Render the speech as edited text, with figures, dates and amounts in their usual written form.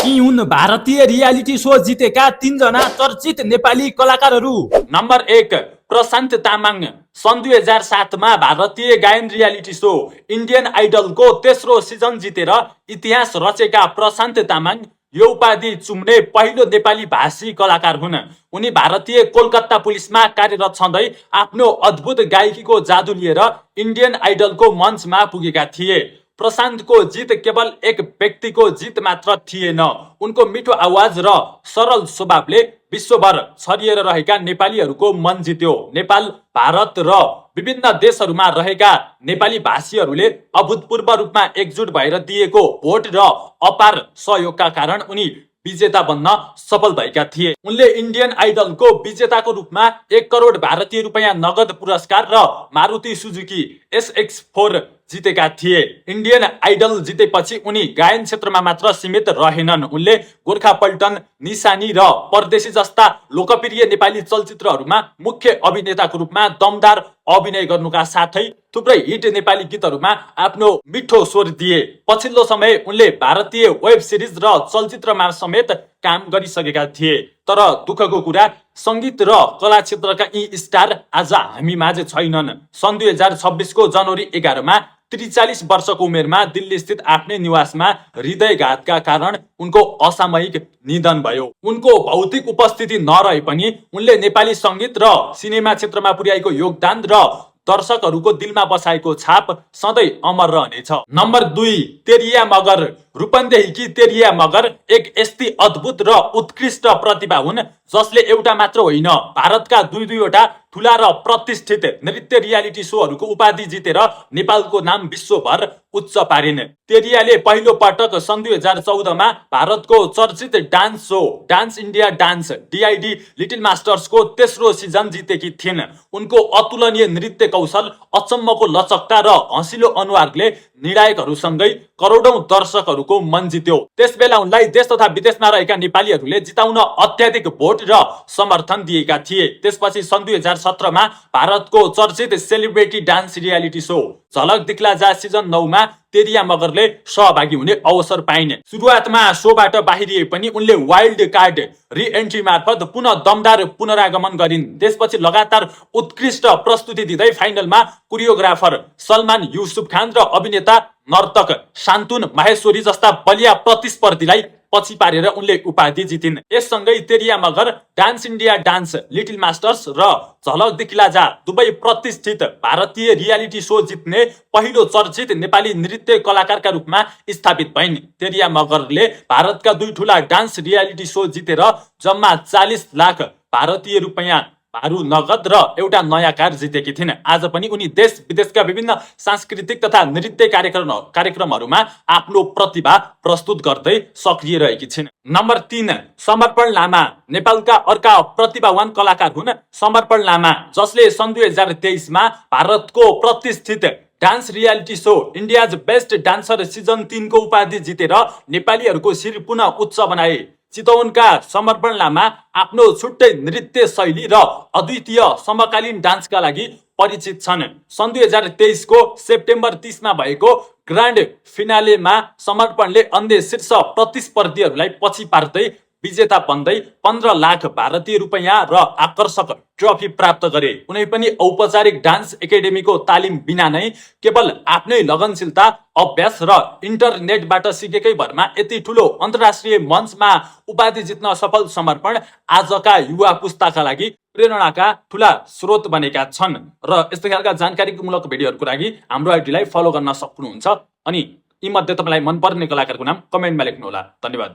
यी हुन् भारतीय रियालिटी शो जितेका 3 जना चर्चित नेपाली कलाकारहरू। नम्बर 1 प्रशान्त तामाङ। सन् 2007 मा भारतीय गायन रियालिटी शो इन्डियन आइडलको तेस्रो सिजन जितेर इतिहास रचेका प्रशान्त तामाङ यो उपाधि चुम्ने पहिलो नेपाली भाषी कलाकार हुन्। उनी भारतीय कोलकाता पुलिसमा कार्यरत छँदै आफ्नो अद्भुत गायकीको जादु लिएर इन्डियन आइडलको मञ्चमा पुगेका थिए। प्रशान्तको जित केवल एक व्यक्तिको जित मात्र थिएन, उनको मिठो आवाज र सरल स्वभावले विश्वभर छरिएर रहेका नेपालीहरूको मन जित्यो। नेपाल, भारत र विभिन्न देशहरूमा रहेका नेपाली भाषीहरूले अभूतपूर्व रूपमा एकजुट भएर दिएको भोट र अपार सहयोगका कारण उनी विजेता बन्न सफल भएका थिए। उनले इन्डियन आइडलको विजेताको रूपमा 1 करोड भारतीय रुपैयाँ नगद पुरस्कार र मारुति सुजुकी SX4 जितेका थिए। इन्डियन आइडल जितेपछि उनी गायन क्षेत्रमा मात्र सीमित रहेनन्। उनले गोर्खा पल्टन, निशानी र परदेशी जस्ता लोकप्रिय नेपाली चलचित्रहरूमा मुख्य अभिनेताको रूपमा दमदार अभिनय गर्नुका साथै थुप्रै हिट नेपाली गीतहरूमा आफ्नो मिठो स्वर दिए। पछिल्लो समय उनले भारतीय वेब सिरिज र चलचित्रमा समेत काम गरिसकेका थिए। तर दुःखको कुरा, संगीत र कला क्षेत्रका यी स्टार आज हामी माझ छैनन्। सन् 2026 को जनवरी 11 मा 43 वर्षको उमेरमा दिल्ली स्थित आफ्नै निवासमा हृदयघातका कारण उनको असामयिक निधन भयो। उनको भौतिक उपस्थिति नरहे पनि उनले नेपाली संगीत र सिनेमा क्षेत्रमा पुर्याएको योगदान र दर्शकहरूको दिलमा बसाएको छाप सधैँ अमर रहनेछ। नम्बर 2 तेरिया मगर। रूपन्देहीकी तेरिया मगर एक यस्ती अद्भुत र उत्कृष्ट प्रतिभा हुन् जसले एउटा मात्र होइन, भारतका दुईवटा ठूला र प्रतिष्ठित नृत्य रियालिटी शोहरूको उपाधि जितेर नेपालको नाम विश्वभर उच्च पारिन्। तेरियाले पहिलो पटक सन् 2014 मा भारतको चर्चित dance show dance India dance DID little मास्टर्सको तेस्रो सिजन जितेकी थिइन्। उनको अतुलनीय नृत्य कौशल, अचम्मको लचकता र हँसिलो अनुहारले निर्णायकहरूसँगै करोडौं दर्शकहरूको मन जित्यो। त्यसबेला उनलाई देश तथा विदेशमा रहेका नेपालीहरूले जिताउन अत्याधिक भोट र समर्थन दिएका थिए। त्यसपछि सन् 2017 मा भारतको चर्चित सेलिब्रिटी डान्स रियालिटी शो झलक दिखला जा सिजन 9 मा तेरिया मगरले सहभागी हुने अवसर पाइन्। सुरुवातमा शोबाट बाहिरिए पनि उनले वाइल्ड कार्ड रि-एन्ट्री मार्फत पुनः दमदार पुनरागमन गरिन्। त्यसपछि लगातार उत्कृष्ट प्रस्तुति दिँदै फाइनलमा कोरियोग्राफर सलमान युसुफ खान र अभिनेता नर्तक शान्तुन माहेश्वरी जस्ता बलिया प्रतिस्पर्धीलाई पछि पारेर उनले उपाधि जितिन्। यससँगै तेरिया Magar dance India dance little masters र झलक दिखला जा दुवै प्रतिष्ठित भारतीय रियालिटी शो जित्ने पहिलो चर्चित नेपाली नृत्य कलाकारका रूपमा स्थापित भइन्। तेरिया मगरले भारतका 2 ठूला डान्स रियालिटी शो जितेर जम्मा 40 लाख भारतीय रुपैयाँ भारू नगद र एउटा नयाँ कार जितेकी थिइन्। आज पनि उनी देश विदेशका विभिन्न सांस्कृतिक तथा नृत्य कार्यक्रमहरूमा आफ्नो प्रतिभा प्रस्तुत गर्दै सक्रिय रहेकी छिन्। नम्बर 3 समर्पण लामा। नेपालका अर्का प्रतिभावान कलाकार हुन् समर्पण लामा, जसले सन् 2023 मा भारतको प्रतिष्ठित dance reality show India's best dancer season 3 को उपाधि जितेर नेपालीहरूको शिर पुनः उच्च बनाए। चितवनका समर्पण लामा आफ्नो छुट्टै नृत्य शैली र अद्वितीय समकालीन डान्सका लागि परिचित छन्। सन् 2023 को सेप्टेम्बर 30 मा भएको ग्रान्ड फिनालेमा समर्पणले अन्य शीर्ष प्रतिस्पर्धीहरूलाई पछि पार्दै विजेता बन्दै 15 लाख भारतीय रुपैयाँ र आकर्षक ट्रफी प्राप्त गरे। कुनै पनि औपचारिक डान्स एकाडेमीको तालिम बिना नै केवल आफ्नै लगनशीलता, अभ्यास र इन्टरनेटबाट सिकेकै भरमा यति ठूलो अन्तर्राष्ट्रिय मञ्चमा उपाधि जित्न सफल समर्पण आजका युवा पुस्ताका लागि प्रेरणाका ठूला स्रोत बनेका छन्। र यस्तै खालका जानकारीमूलक भिडियोहरूको लागि हाम्रो आइडीलाई फलो गर्न सक्नुहुन्छ। अनि यी मध्ये तपाईलाई मनपर्ने कलाकारको नाम कमेन्टमा लेख्नुहोला। धन्यवाद।